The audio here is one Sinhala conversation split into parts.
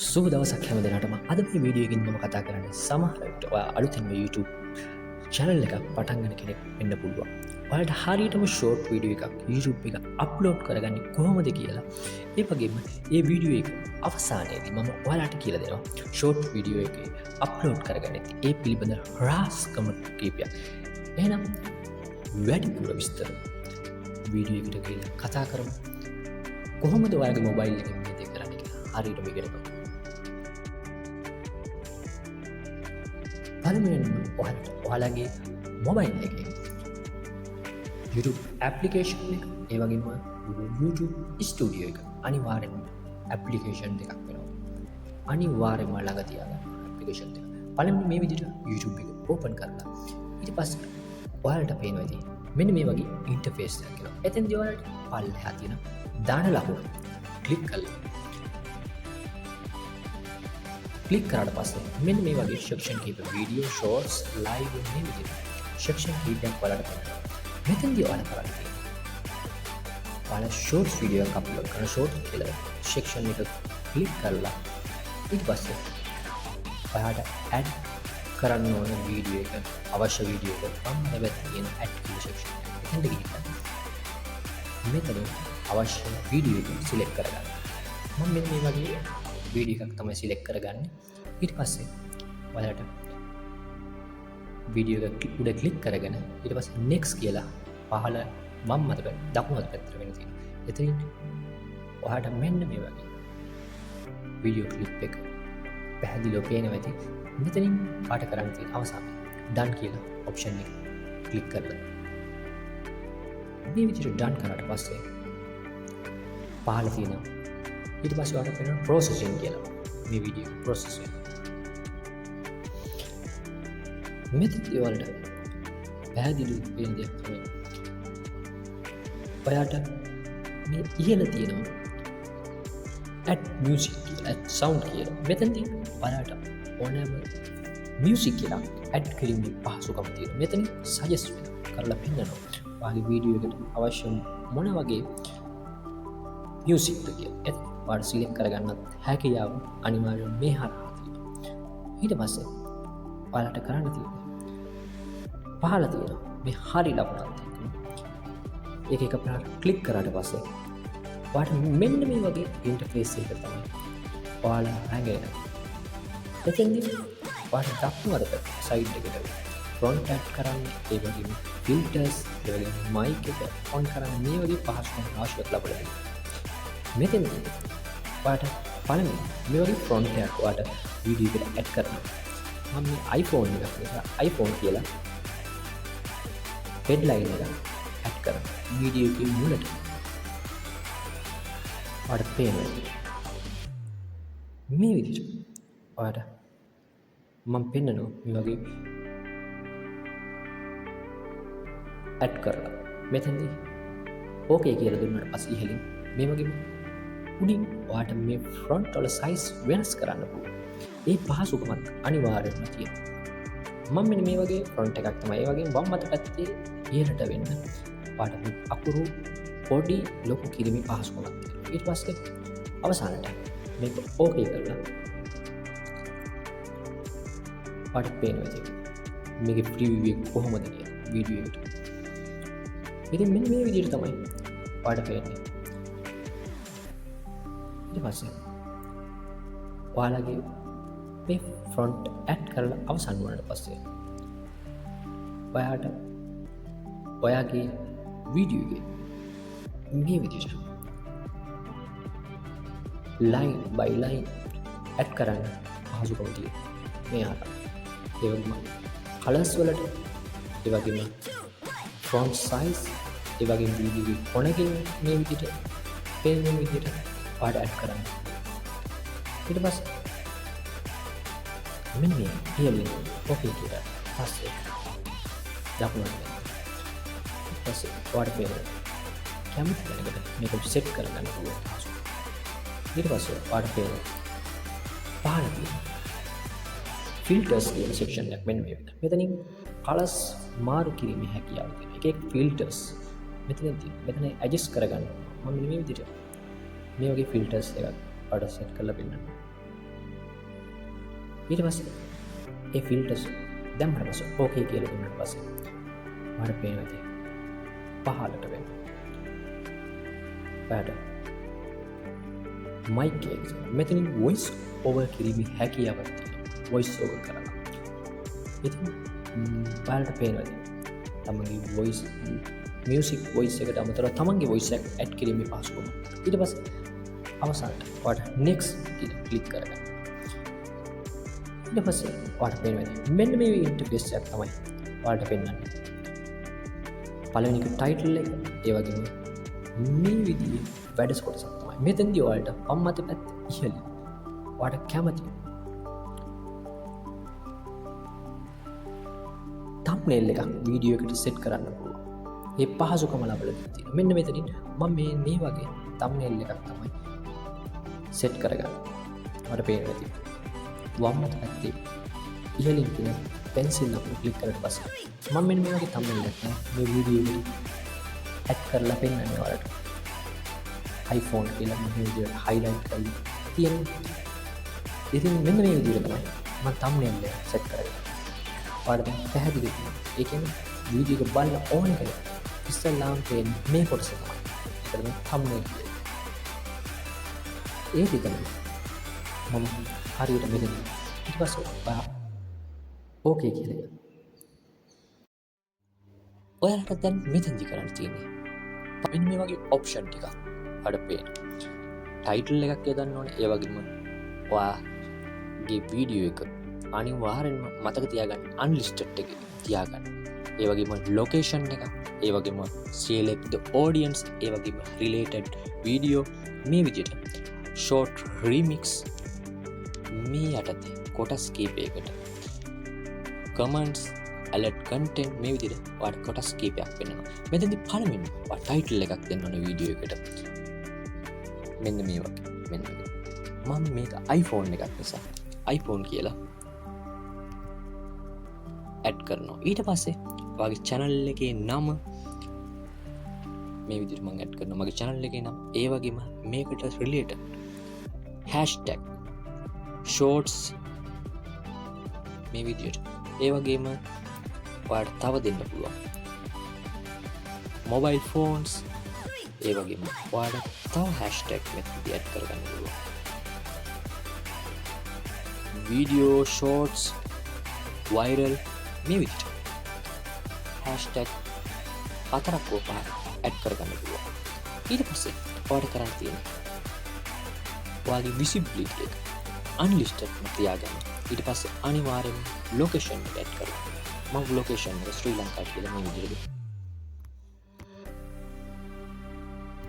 සුබ දවසක් හැම දෙනාටම. අද මේ වීඩියෝ එකකින් මම කතා කරන්නේ සමහර විට ඔයා අලුතින්ම YouTube channel එකක් පටන් ගන්න කෙනෙක් වෙන්න පුළුවන්. ඔයාලට හරියටම ෂෝට් වීඩියෝ එකක් YouTube එක අප්ලෝඩ් කරගන්නේ කොහොමද කියලා. ඒ වගේම ඒ වීඩියෝ එක අවසානයේදී මම ඔයාලට කියලා දෙනවා ෂෝට් වීඩියෝ එකේ අප්ලෝඩ් කරගන්න ඒ පිළිබඳ රහස්කම කීපයක්. එහෙනම් වැඩිපුර විස්තර වීඩියෝ එකට ගිහිල්ලා කතා කරමු. කොහොමද ඔයාලගේ මොබයිල් එකෙන් මේ දේ කරන්නේ කියලා හරියටම ඉගෙන ගමු. පළමුවෙන්ම ඔයාලට ඔයාලගේ මොබයිල් එකේ YouTube application එක, ඒ වගේම Google YouTube Studio එක අනිවාර්යෙන්ම ඇප්ලිකේෂන් දෙකක් වෙනවා. අනිවාර්යෙන්ම ළඟ තියාගන්න ඇප්ලිකේෂන් දෙක. පළමුවෙන් මේ විදිහට YouTube එක ඕපන් කරලා ඊට පස්සේ ඔයාලට පේනවා ඇති මෙන්න මේ වගේ ඉන්ටර්ෆේස් එකක් එනවා. එතෙන්දී ඔයාලට පල්ලෙහා තියෙන දාන ලකුණ ක්ලික් කරලා ක්ලික් කරාට පස්සේ මෙන්න මේ වගේ සෙක්ෂන් කීප වීඩියෝ, ෂෝට්ස්, ලයිව් මේ විදිහට සෙක්ෂන් කීපයක් ඔයාලට පේනවා. මෙතෙන්දී ඔයාලා කරන්න තියෙන්නේ ඔයාලා ෂෝට්ස් වීඩියෝ එකක් අප්ලෝඩ් කරන ෂෝට් කියලා සෙක්ෂන් එක ක්ලික් කරලා ඊට පස්සේ ඔයාට ඇඩ් කරන්න ඕන වීඩියෝ එක, අවශ්‍ය වීඩියෝ එක වම් පැත්තේ තියෙන ඇඩ් කියලා සෙක්ෂන් එක. එතෙන්ට ගිහිල්ලා මෙතනින් අවශ්‍ය වීඩියෝ එක සිලෙක්ට් කරගන්න. මම මෙන්න මේ වගේ වීඩියෝ එකක් තමයි සිලෙක්ට් කරගන්නේ. ඊට පස්සේ ඔයාලට වීඩියෝ එක උඩ ක්ලික් කරගෙන ඊට පස්සේ නෙක්ස්ට් කියලා පහළ වම් අත පැත්ත දකුණු අත පැත්තට වෙන තියෙනවා. එතනින් ඔයාලට මෙන්න මේ වගේ වීඩියෝ ක්ලිප් එක පැහැදිලිව පේනවා ඇති. මෙතනින් ඔයාලට කරන්න තියෙන අවසානයේ ඩන් කියලා ඔප්ෂන් එක ක්ලික් කරලා මේ විදිහට ඩන් කරාට පස්සේ පහළ තියෙනවා ඊට පස්සේ ඔයාලට පේනවා ප්‍රොසෙසින් කියලා. මේ වීඩියෝ එක ප්‍රොසෙස් වෙනවා. මෙතනදී ඔයාලට පැහැදිලිව පේන දෙයක් තමයි ඔයාට මේ ඉහළ තියෙනවා ඇඩ් මියුසික් කියලා, ඇඩ් සවුන්ඩ් කියලා. මෙතනදී ඔයාලට ඕනෑම මියුසික් එකක් ඇඩ් කිරීමේ පහසුකම තියෙනවා. මෙතනින් සජෙස්ට් වෙනවා කරලා පෙන්නනවා ඔයාගේ වීඩියෝ එකට අවශ්‍ය මොන වගේ මියුසික්ද කියලා. එතන ඔයාලට සිලෙක්ට් කරගන්නත් හැකියාව අනිවාර්යයෙන් මේ හරහා තියෙනවා. ඊට පස්සේ ඔයාලට කරන්න තියෙන්නේ පහළ තියෙනවා මේ හරි ලකුණත් එක්කම ඒක එකපාර ක්ලික් කරාට පස්සේ ඔයාලට මෙන්න මේ වගේ ඉන්ටර්ෆේස් එකක තමයි ඔයාලා රැඟෙන්නේ. එතෙන්දී ඔයාලට දකුණු අත පැත්තේ සයිඩ් එකට ෆොන්ට් ඇඩ් කරන්න, ඒ වගේම ෆිල්ටර්ස්, ඒ වගේම මයික් එක ඔන් කරන්න මේ වගේ පහසුකම් රාශියක් ලබා දෙනවා. මෙතෙන්දී ඔයාලට පළමුවෙන් මේ වගේ ෆොන්ට් එකක් ඔයාලට වීඩියෝ එකට ඇඩ් කරනවා. මම මේ iPhone එකක් නිසා iPhone කියලා හෙඩ්ලයින් එක ඇඩ් කරනවා. වීඩියෝ එකේ මුලට ඔයාලට පේනවා ඇති. මේ විදිහට ඔයාලට මම පෙන්නනවා මේ වගේ ඇඩ් කරලා. මෙතනදී ඕකේ කියලා දුන්නාට පස්සේ ඉහළින් මේ වගේ උඩින් ඔයාලට මේ ෆොන්ට් වල සයිස් වෙනස් කරන්න පුළුවන්. ඒ පහසුකමත් අනිවාර්යයෙන්ම තියෙනවා. මම මෙන්න මේ වගේ ෆොන්ට් එකක් තමයි. ඒ වගේම වම් අත පැත්තේ ඉහළට වෙන්න ඔයාලට මේ අකුරු පොඩි ලොකු කිරීමේ පහසුකමක් තියෙනවා. ඊට පස්සේ අවසානට මේක ඕකේ කරලා ඔයාලට පේනවා ඉතින් මේකේ ප්‍රිවිව් එක කොහොමද කියලා වීඩියෝ එකට. ඉතින් මෙන්න මේ විදිහට තමයි ඔයාලට පේන්නේ. ඊට පස්සේ ඔයාලගේ මේ ෆොන්ට් ඇඩ් කරලා අවසන් වුණාට පස්සේ ඔයාට ඔයාගේ වීඩියෝ එකේ මේ විදිහට ලයින් බයි ලයින් ඇඩ් කරන්න පහසුකම තියෙනවා. මේ හරහා. ඒ වගේම කලර්ස් වලට, ඒ වගේම ෆොන්ට් සයිස්, ඒ වගේම වීඩියෝ එකේ කොනකින් මේ විදිහට පේන මේ විදිහට ඔයාලට ඇඩ් කරන්න. ඊට පස්සේ මෙන්න මේ ඉහළින් ඕකේ කියලා පස්සේ දකුණට යන්න. ඊට පස්සේ ඔයාලට පේනවා කැමති තැනකට මේක සෙට් කරගන්න පුළුවන් පහසුකම. ඊට පස්සේ ඔයාලට පේනවා පහළ තියෙන ෆිල්ටර්ස් කියන සෙක්ෂන් එකක් මෙන්න මේ විදිහට. මෙතනින් කලර්ස් මාරු කිරීමේ හැකියාව තියෙනවා. එක එක ෆිල්ටර්ස් මෙතන තියෙනවා. මෙතන ඇඩ්ජස්ට් කරගන්න. මම මෙන්න මේ විදිහට මේ වගේ ෆිල්ටර්ස් එකක් ඔයාලට සෙට් කරලා පෙන්නන්නම්. ඊට පස්සේ ඒ ෆිල්ටර්ස් දැම්මට පස්සේ ඕකේ කියලා දුන්නාට පස්සේ ඔයාලට පේනවා ඇති පහළට වෙන ඔයාලට මයික් එක මෙතනින් වොයිස් ඕවර් කිරීමේ හැකියාවක් තියෙනවා. වොයිස් ඕවර් කරලා. ඉතින් ඔයාලට පේනවා ඇති තමන්ගේ වොයිස් මියුසික් වොයිස් එකට අමතරව තමන්ගේ වොයිස් එක ඇඩ් කිරීමේ පහසුකම. ඊට පස්සේ අවසානට ඔයාලට නෙක්ස්ට් කියලා ක්ලික් කරගන්න. ඊට පස්සේ ඔයාලට පේනවා ඇති මෙන්න මේ ඉන්ටර්ෆේස් එක තමයි ඔයාලට පෙන්වන්නේ. පළවෙනි එක ටයිටල් එක, ඒ වගේම මේ විදිහේ වැඩ කොටසක් තමයි. මෙතෙන්දී ඔයාලට වම් අත පැත්ත ඉහළින් ඔයාලට කැමති තම්නේල් එකක් වීඩියෝ එකට සෙට් කරන්න පුළුවන්. ඒ පහසුකම ලබලා දීලා තියෙනවා. මෙන්න මෙතනින් මම මේ වගේ තම්නේල් එකක් තමයි සෙට් කරගන්නේ. ඔයාලට පේනවා ඇති වම් අත පැත්තේ ඉහළින් තියෙන පෙන්සිල් ලකුණ ක්ලික් කරලා පස්සේ මම මෙන්න මේ වගේ තම්නේල් එකක් තමයි මේ වීඩියෝ එකට ඇඩ් කරලා පෙන්නන්නේ ඔයාලට. iPhone කියලා මම මේ විදිහට හයිලයිට් කරලා තියෙනවා. ඉතින් මෙන්න මේ විදිහට තමයි මම තම්නේල් එක සෙට් කරගන්නේ. ඔයාලට දැන් පැහැදිලි වෙනවා. ඒ කියන්නේ වීඩියෝ එක බලන ඕන කෙනෙක් ඉස්සෙල්ලාම පේන්නේ මේ කොටස තමයි. ඒකට තමයි තම්නේල් කියන්නේ. ඒ ටික තමයි මම හරියට මෙතන. ඊට පස්සේ ඔයා ඕකේ කියලා යන්න. ඔයාලට දැන් මෙතනදි කරන්න තියෙන්නේ මෙන්න මේ වගේ ඔප්ෂන් ටිකක් ඔයාලට පේනවා. ටයිටල් එකක් යොදන්න ඕනේ. ඒ වගේම ඔයාගේ වීඩියෝ එක අනිවාර්යෙන්ම මතක තියාගන්න අන්ලිස්ටඩ් එකේ තියාගන්න. ඒ වගේම ලොකේෂන් එක, ඒ වගේම select the audience, ඒ වගේම related video මේ විදිහට short remix මේ යටතේ කොටස් කීපයකට comments, alert content මේ විදිහට ඔයාලට කොටස් කීපයක් පෙන්වනවා. මෙතනදී පළමුවෙන්ම ඔයා ටයිටල් එකක් දෙන්න ඕනේ වීඩියෝ එකට. මෙන්න මේ වගේ. මෙන්න මේ. මම මේක iPhone එකක් නිසා iPhone කියලා ඇඩ් කරනවා. ඊට පස්සේ ඔයාගේ channel එකේ නම මේ විදිහට මම ඇඩ් කරනවා. මගේ channel එකේ නම, ඒ වගේම මේකට related hashtag shorts මේ විදිහට. ඒ වගේම ඔයාලට තව දෙන්න පුළුවන් mobile phones, ඒ වගේම ඔයාලට තව hashtag මෙතනදී ඇඩ් කරගන්න පුළුවන්. video shorts viral මේ විදිහට hashtag හතරක් හෝ පහක් ඇඩ් කරගන්න පුළුවන්. ඊට පස්සේ ඔයාලට කරන්න තියෙන්නේ ඔයාගේ visibility එක unlisted ම තියාගන්න. ඊට පස්සේ අනිවාර්යෙන්ම location එක ඇඩ් කරගන්න. මම location එක ශ්‍රී ලංකා කියලා මේ විදිහට දෙනවා.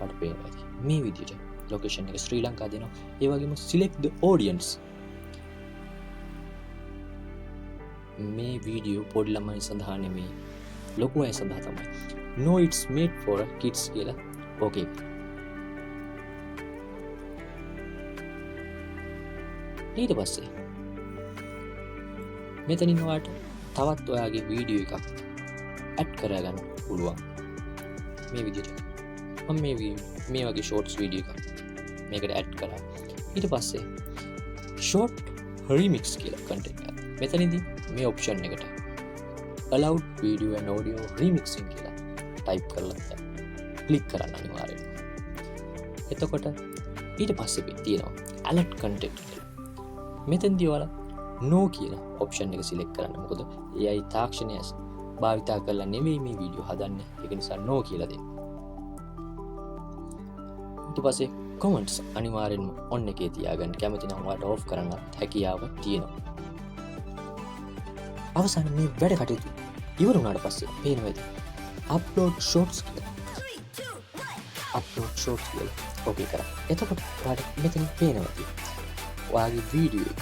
ඔයාලට පේනවා ඇති. මේ විදිහට location එක ශ්‍රී ලංකා දෙනවා. ඒ වගේම select the audience මේ වීඩියෝ පොඩි ළමයි සඳහා නෙමෙයි, ලොකු අය සඳහා තමයි. No, it's made for kids කියලා ඕකේ. ඊට පස්සේ මෙතනින් ඔයාලට තවත් ඔයාගේ වීඩියෝ එකක් ඇඩ් කරගන්න පුළුවන්. මේ විදිහට මම මේ වගේ ෂෝට්ස් වීඩියෝ එකක් මේකට ඇඩ් කරා. ඊට පස්සේ ෂෝට් රීමික්ස් කියලා කන්ටෙන්ට් එකක්. මෙතනදී මේ ඔප්ෂන් එකට allowed video and audio remixing කියලා ටයිප් කරලා ක්ලික් කරන්න අනිවාර්යයෙන්ම. එතකොට ඊට පස්සේ තියෙනවා alert content කියලා. මෙතනදී ඔයාලා no කියන ඔප්ෂන් එක සිලෙක්ට් කරන්න. මොකද AI තාක්ෂණය භාවිතා කරලා නෙමෙයි මේ වීඩියෝ හදන්නේ. ඒක නිසා no කියලා දෙන්න. ඊට පස්සේ comments අනිවාර්යෙන්ම on එකේ තියාගන්න. කැමති නම් ඔයාලට off කරන්නත් හැකියාව තියෙනවා. අවසානයේ මේ වැඩ කටයුතු ඉවර වුණාට පස්සේ පේනවා ඇති upload shorts කියලා. upload shorts කියලා ඕකේ කරා. එතකොට ඔයාලට මෙතනින් පේනවා ඇති ඔයාගේ වීඩියෝ එක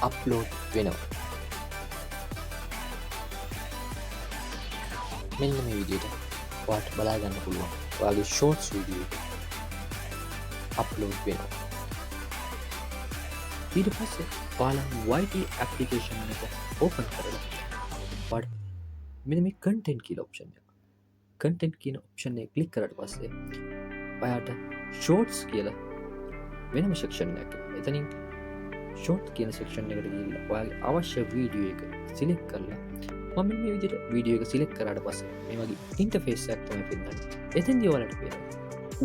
අප්ලෝඩ් වෙනවා. මෙන්න මේ විදිහට ඔයාලට බලා ගන්න පුළුවන් ඔයාගේ ෂෝට්ස් වීඩියෝ එක අප්ලෝඩ් වෙනවා. ඊට පස්සේ ඔයාලා YT application එක ඕපන් කරලා ඔයාලට මෙන්න මේ කන්ටෙන්ට් කියලා ඔප්ෂන් එක. කන්ටෙන්ට් කියන ඔප්ෂන් එක ක්ලික් කරාට පස්සේ ඔයාට ෂෝට්ස් කියලා වෙනම සෙක්ෂන් එකක් එනවා. එතනින් ෂෝට් කියන සෙක්ෂන් එකට ගිහිල්ලා ඔයාගේ අවශ්‍ය වීඩියෝ එක සිලෙක්ට් කරලා, මම මේ විදිහට වීඩියෝ එක සිලෙක්ට් කරාට පස්සේ මේ වගේ ඉන්ටර්ෆේස් එකක් තමයි පෙන්නන්නේ. එතෙන්දී ඔයාලට පේනවා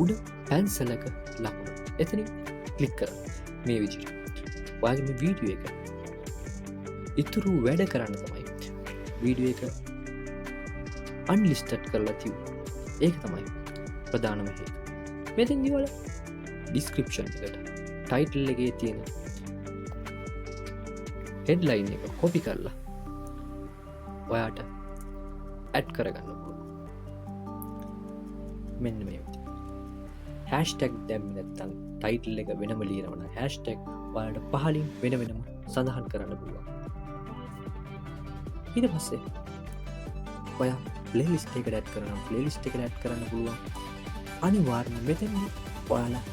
උඩ පැන්සලක ලකුණ. එතනින් ක්ලික් කරන්න. මේ විදිහට ඔයාගේ මේ වීඩියෝ එක ඉතුරු වැඩ කරන්න තමයි වීඩියෝ එක අන්ලිස්ටඩ් කරලා තිබුණේ. ඒක තමයි ප්‍රධානම හේතුව. මෙතෙන්දී ඔයාලා ඩිස්ක්‍රිප්ෂන් එකට ටයිටල් එකේ තියෙන හෙඩ්ලයින් එක කොපි කරලා ඔයාට ඇඩ් කරගන්න පුළුවන්. මෙන්න මේ විදිහට. හැෂ්ටැග් දැම්මේ නැත්නම්, ටයිටල් එක වෙනම ලියනවා නම්, හැෂ්ටැග් ඔයාලට පහලින් වෙන වෙනම සඳහන් කරන්න පුළුවන්. ඊට පස්සේ ඔයා ප්ලේලිස්ට් එකට ඇඩ් කරනවා නම් ප්ලේලිස්ට් එකට ඇඩ් කරන්න පුළුවන්. අනිවාර්යයෙන්ම මෙතනදී ඔයාලා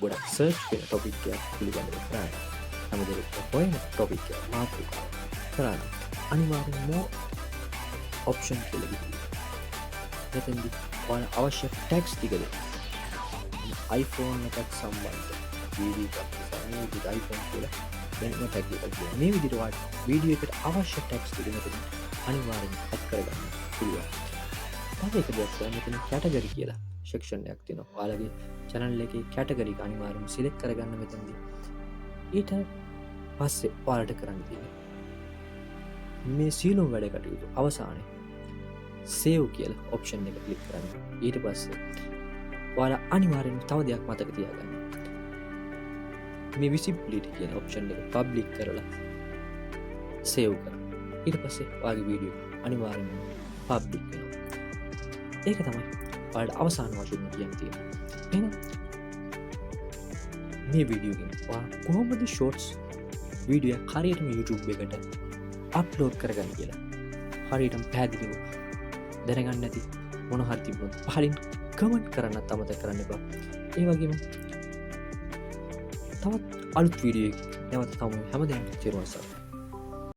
ගොඩක් සර්ච් වෙන ටොපික් එකක් පිළිබඳව කරන්න, හැමදෙරක්ම හොයන ටොපික් එක මාතෘකාව කරා නම්, අනිවාර්යෙන්ම මෝර් ඔප්ෂන් කියලා ගිහින් මෙතනදී ඔයාලා අවශ්‍ය ටැග්ස් ටික දෙන්න. iPhone එකක් සම්බන්ධ වීඩියෝ එකක් නිසා මේ විදිහට iPhone කියලා වෙනම ටැග් එකක් දෙනවා. මේ විදිහට ඔයාලට වීඩියෝ එකට අවශ්‍ය ටැග්ස් ටික මෙතන අනිවාර්යෙන්ම ඇඩ් කරගන්න පුළුවන්. තව එක දෙයක් තමයි මෙතන කැටගරි කියලා සෙක්ෂන් එකක් තියෙනවා. ඔයාලගේ channel එකේ කැටගරි එක අනිවාර්යෙන්ම සිලෙක්ට් කරගන්න මෙතනදී. ඊට පස්සේ ඔයාලට කරන්න තියෙන්නේ මේ සියලුම වැඩ කටයුතු අවසානයේ සේව් කියලා ඔප්ෂන් එක ක්ලික් කරන්න. ඊට පස්සේ ඔයාලා අනිවාර්යෙන්ම තව දෙයක් මතක තියාගන්න. මේ විසිබිලිටි කියන ඔප්ෂන් එක පබ්ලික් කරලා සේව් කරන්න. ඊට පස්සේ ඔයාගේ වීඩියෝ එක අනිවාර්යෙන්ම පබ්ලික් වෙනවා. ඒක තමයි ඔයාලට අවසාන වශයෙන්ම කියන්න තියෙන්නේ. එහෙනම් මේ වීඩියෝ එකෙන් ඔයා කොහොමද ෂෝට්ස් වීඩියෝ එකක් හරියටම YouTube එකට අප්ලෝඩ් කරගන්න කියලා හරියටම පැහැදිලිව දැනගන්න ඇති. මොන හරි තිබුණොත් පහලින් කමෙන්ට් කරන්නත් අමතක කරන්න එපා. ඒ වගේම තවත් අලුත් වීඩියෝ එකකින් නැවත හමු. හැමදෙනාටම තෙරුවන් සරණයි.